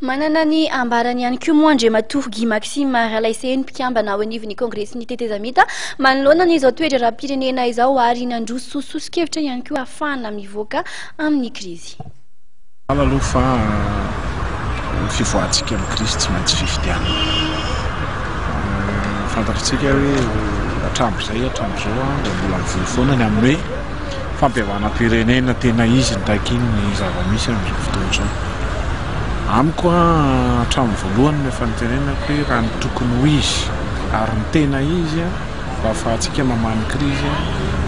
Manana ny ambarany ihany koa moa Andriamatoa Guy Maxime Ralaiseheno, mpikambana ao anivon'ny Kongresin'ny Tetezamita, manoloana an'izao toe-draharaham-pirenena izao ary nandroso soso-kevitra ihany koa hahafahana mivoaka amin'ny krizy. Marina aloha fa ny fivoahantsika amin'ny krizy tsy maintsy fifidianana. Fantatritsika hoe hatramin'izay hatramin'izao dia mbola mivoy foana ny amin'ny hoe fampihavanam-pirenena tena izy no takian'ny zava-misy amin'izao fotoana izao. Amiko hatramin'ny voalohany no efa nitenenako hoe raha ny tokony ho izy ary ny tena izy mba ahafahantsika mamaha ny krizy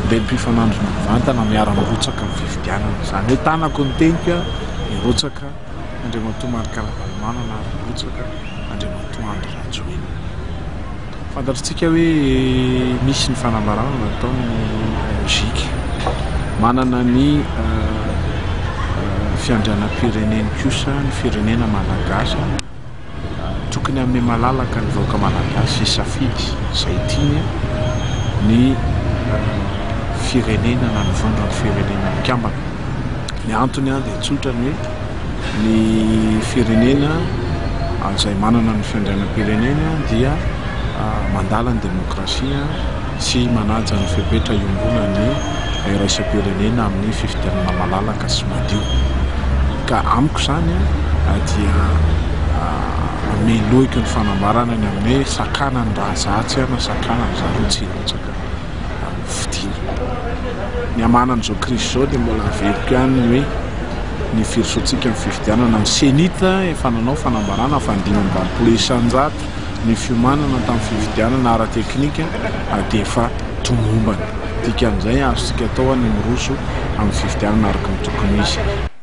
dia ny mpifanandrina mivantana miara-mirotsaka amin'ny fifidianana. Izany hoe tanako ny teniko, hirotsaka Andriamatoa Marc Ravalomanana ary hirotsaka Andriamatoa Andry Rajoelina. Fantatritsika hoe misy ny fanambarana nataon'ny GIC. Manana ny fiandrianam-pireneny kosa ny firenena malagasy. Tokony hanome malalaka ny vahoaka malagasy hisafidy izay tiany ny firenena na ny vondron'ny firenena mikambana. Ny antony dia tsotra ny hoe ny firenena izay manana ny fiandrianam-pireneny dia mandala ny demokrasia sy manaja ny fepetra iombonan'ny iraisam-pirenena amin'ny fifidianana malalaka sy madio. Ka amiko izany dia melohiko ny fanambarana ny amin'ny hoe sakanany raha za tsy na sakanany zareo tsy hirotsaka hofidiana. Ny hamahana an'izao krizy izao dia mbola averiko ihany ny hoe ny firosoantsika amin'ny fifidianana. Ny Cenit efa nanao fanambarana fa ny 85% ny fiomanana tamin'ny fifidianana ara-teknika dia efa tomombana. Dikan'izay azontsika atao ny miroso amin'ny fifidianana araka ny tokony ho izy.